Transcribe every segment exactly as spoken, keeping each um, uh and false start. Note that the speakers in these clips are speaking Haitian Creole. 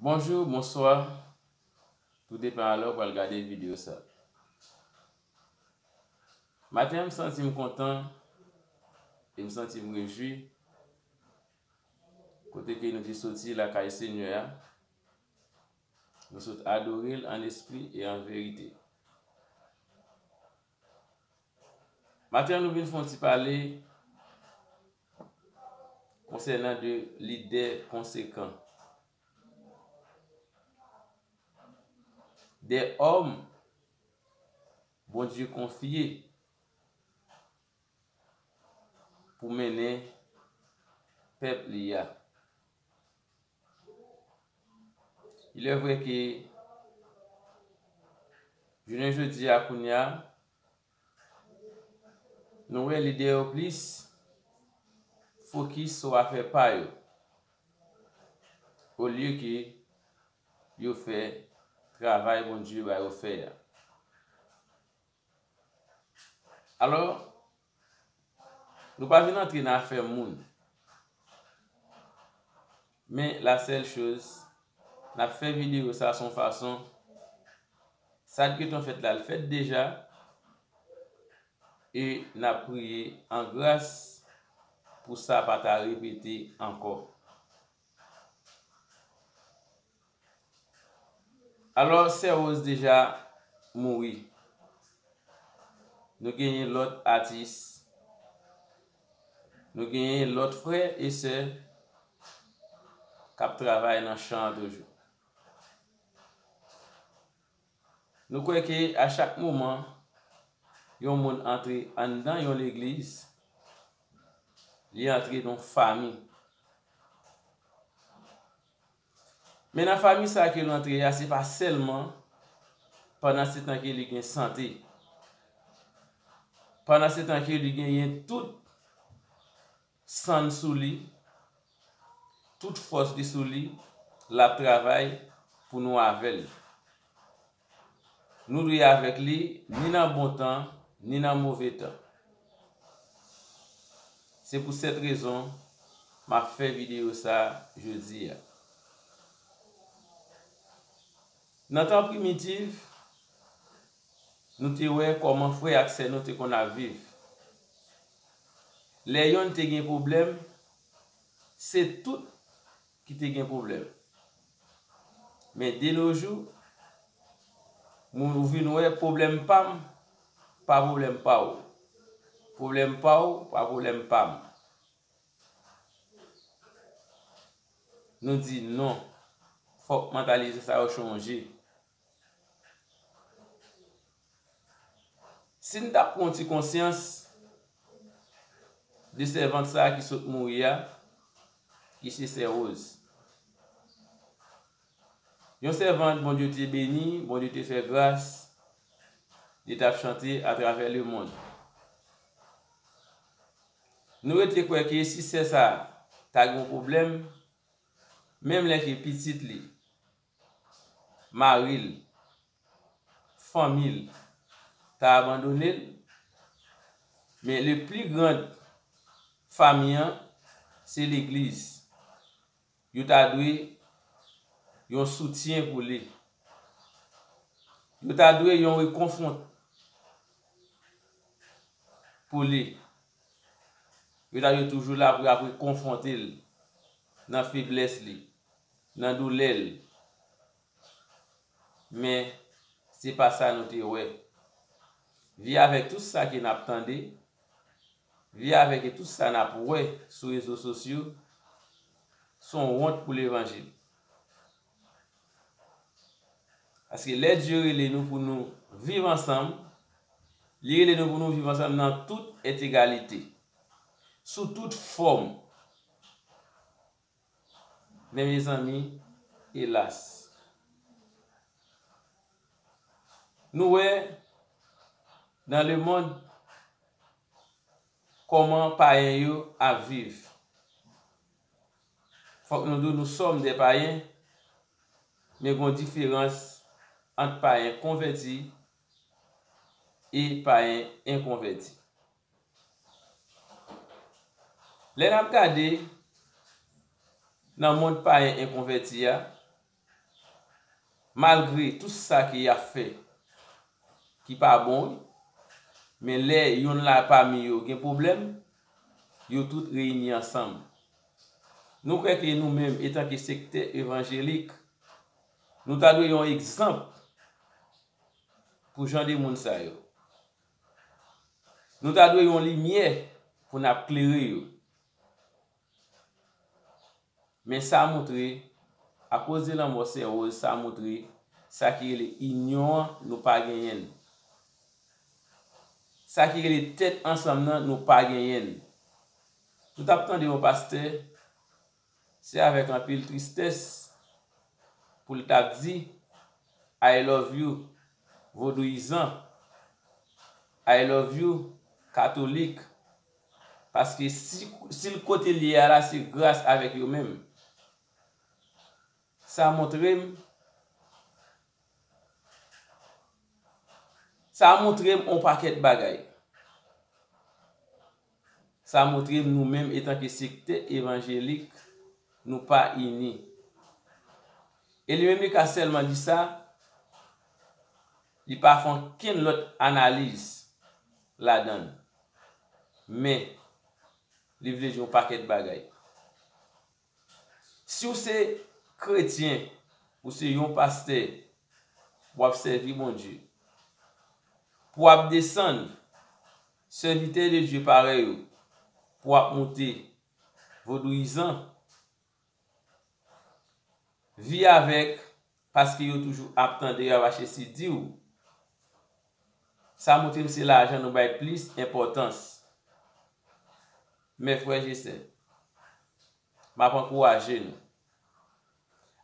Bonjou, bonswa. Tou depann alè w pral gade videyo sa. Maten an, m santi m kontan e m santi m rejwi kote ke nou te soti lakay Senyè a. Nou sot adore l an espri e an verite. Maten an, nou vin fè yon ti pale konsènan de lidè konsekan. De òm Bondye konfye pou mennen pèp li a. Il est vrai ke jounen jodi a kounye a, nou wè lidè yo plis fokis sou afè pa yo, olye ke yo fè travay Bondye ba yo fè a. Alò, nou pa vin antre nan afè moun. Men la sèl choz, n ap fè videyo sa s on fason, sa t gentan fèt la, l fèt deja, e n ap priye an gras pou sa pa ta repete ankò. Alò, Sè Rose deja mouri. Nou genyen lòt atis. Nou genyen lòt frè e sè k ap travay nan chan an toujou. Nou kwè ke a chak moman, yon moun antre anndan yon legliz, li antre nan yon fanmi. Men nan fanmi sa ke l antre a, se pa sèlman pandan se tan ke li gen sante. Pandan se tan ke li genyen tout sann sou li, tout fòs li sou li, l ap travay pou nou avè l. Nou dwe avèk li ni nan bon tan, ni nan move tan. Se pou sèt rezon m ap fè videyo sa jodi a. Nan tan primitif, nou te wè kòman frè ak sè nou te konn ap viv. Lè yonn te gen pwoblèm, se tout ki te gen pwoblèm. Men de nos jours, moun ou vin wè pwoblèm pa m, pa pwoblèm pa w. Pwoblèm pa w, pa pwoblèm pa m. Nou di non. Fòk mantalite sa yo chanje. Si n t ap pran yon ti konsyans de sèvant sa a ki sot mouri a, ki se Sè Rose. Yon sèvant Bondye te beni, Bondye te fè gras, li t ap chante atravè lemonn. Nou rete kwè ke si sè sa a ta gen yon pwoblèm, menm lè ke pitit li, mari l, fanmi l ta abandone l, men le pli grand fanmi an, se legliz. Yo ta dwe yon soutyen pou li. Yo ta dwe yon rekonfwont pou li. Yo ta dwe toujou la pou y ap rekonfwonte l nan feblès li, nan doulè l. Men, se pa sa nou te wè. Vi avèk tout sa ke n ap tande, vi avèk tout sa n ap wè sou rezo sosyo, se yon wont pou levanjil. Paske lè Dye rele nou pou nou viv ansanm, li rele nou pou nou viv ansanm nan tout entegalite, sou tout fòm. Men mezanmi, elas. Nou wè nan lemonn kòman payen yo ap viv. Fòk nou di w, nous sommes des païens, men gen yon diferans ant payen konvèti e payen enkonvèti. Lè n ap gade nan mond payen enkonvèti a, Malgre tout sa ke y ap fè ki pa bon, wi, men lè yonn la pami yo gen pwoblèm, yo tout reyini ansanm. Nou kwè ke nou menm, etanke sektè evanjelik, nou ta dwe yon egzanp pou jan de moun sa yo. Nou ta dwe yon limyè pou n ap klere yo. Men sa montre, akoz de lanmò Sè Rose, sa montre, sa ki rele inyon an, nou pa genyen l. Sa ki rele tèt ansanm nan, nou pa genyen l. Nou t ap tande yon pastè, se avèk anpil tristès pou l t ap di, "I love you, vodouyizan. I love you, katolik." Paske si, si l kote l ye a la, se gras avèk yo menm. Sa montre m, sa montre m on pakèt bagay. Sa montre m nou menm, etanke sektè evanjelik, nou pa ini. E li menm li ka sèlman di sa, li pa fè ankenn lòt analiz ladan l. Men, li vle di yon pakèt bagay. Si w se kretyen, ou se yon pastè, w ap sèvi Bondye. Pou w ap desann, sèvitè de Dye parèy ou, pou w ap moute, vodouyizan, vi avèk, paske yo toujou ap tande, yo ap achte si di w. Sa montre m se lajan nou bay plis enpòtans. Men frè e sè, m ap ankouraje nou.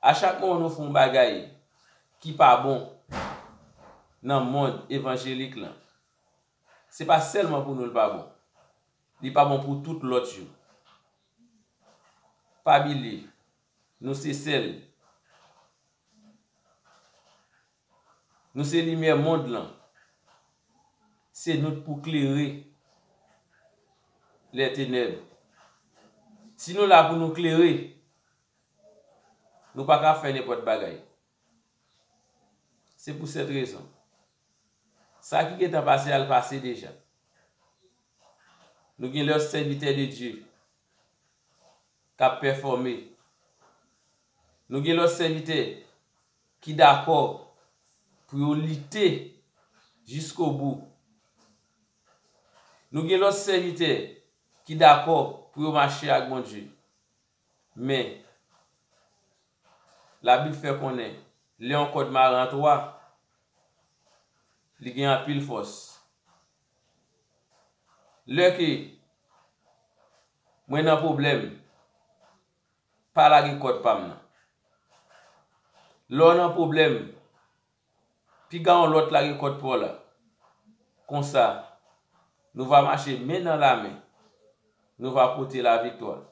A chak moman nou fè yon bagay ki pa bon nan mond evanjelik lan, se pa sèlman pou nou l pa bon. Li pa bon pou tout lòt yo. Pa bliye, nou se sèl. Nou se limyè mond lan. Se nou k pou klere lè tenèb. Si nou la pou nou klere, nou pa ka fè nenpòt bagay. Se pou sèt rezon. Sa ki gentan pase a, l pase deja. Nou gen lòt sèvitè de Dye k ap pèfòme. Nou gen lòt sèvitè ki dakò pou yo lite jiskobou. Nou gen lòt sèvitè ki dakò pou yo mache ak Bondye. Men, Labib fè konnen, lè yon kòd mare an twa, li gen anpil fòs. Lè ke mwen nan pwoblèm, pa lage kòd pa m nan. Lè w nan pwoblèm, piga yon lòt lage kòd pa w la. Konsa, nou va mache men nan lamen. Nou va pote laviktwa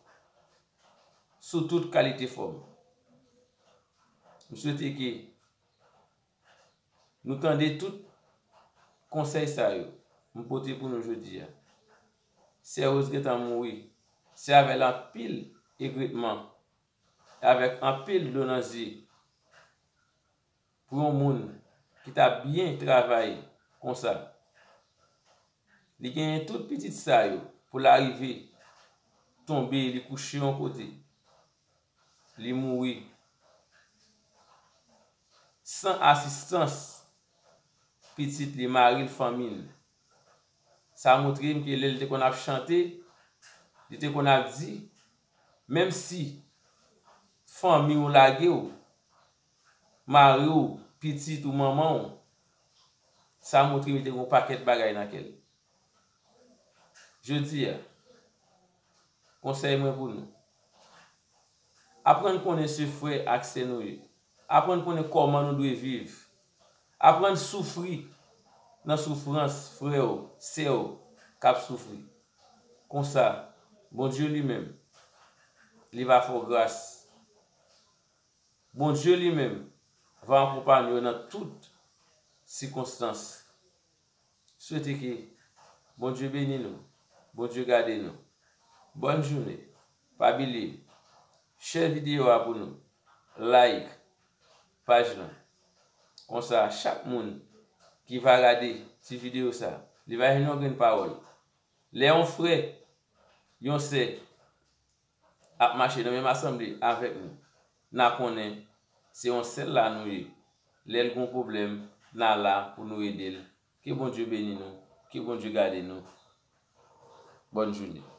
sou tout kalite fòm. M swete ke nou tande tout konsèy sa yo m pote pou nou jodi a. Sè Rose gentan mouri. Se avè l anpil egretman, avèk anpil dlo nan zye, pou yon moun ki t ap byen travay konsa, li genyen tout pitit sa yo, pou l arive tonbe, li kouche yon kote, li mouri san asistans pitit li, mari l, fanmi l. Sa montre m ke lè l te konn ap chante, li te konn ap di, menm si fanmi w lage w, mari w, pitit ou, manman w, sa montre m li te gen yon pakèt bagay nan kè l. Jodi a, konsèy mwen pou nou, aprann konnen se frè ak sè nou ye. Aprann konnen kòman nou dwe viv. Aprann soufri nan soufrans frè w, sè w k ap soufri. Konsa, Bondye li menm, li va fè w gras. Bondye li menm va akonpanye w nan tout sikonstans. Swete ke Bondye beni nou, Bondye gade nou. Bòn jounen. Pa bliye, share videyo a pou nou, like paj lan. Konsa, chak moun ki va gade ti videyo sa, li va jwenn yon grenn pawòl. Lè yon frè, yon sè ap mache nan menm asanble avèk nou, n a konnen se yon sèl la nou ye. Lè l gen yon pwoblèm, n a la pou nou ede l. Ke Bondye beni nou, ke Bondye gade nou. Bòn jounen.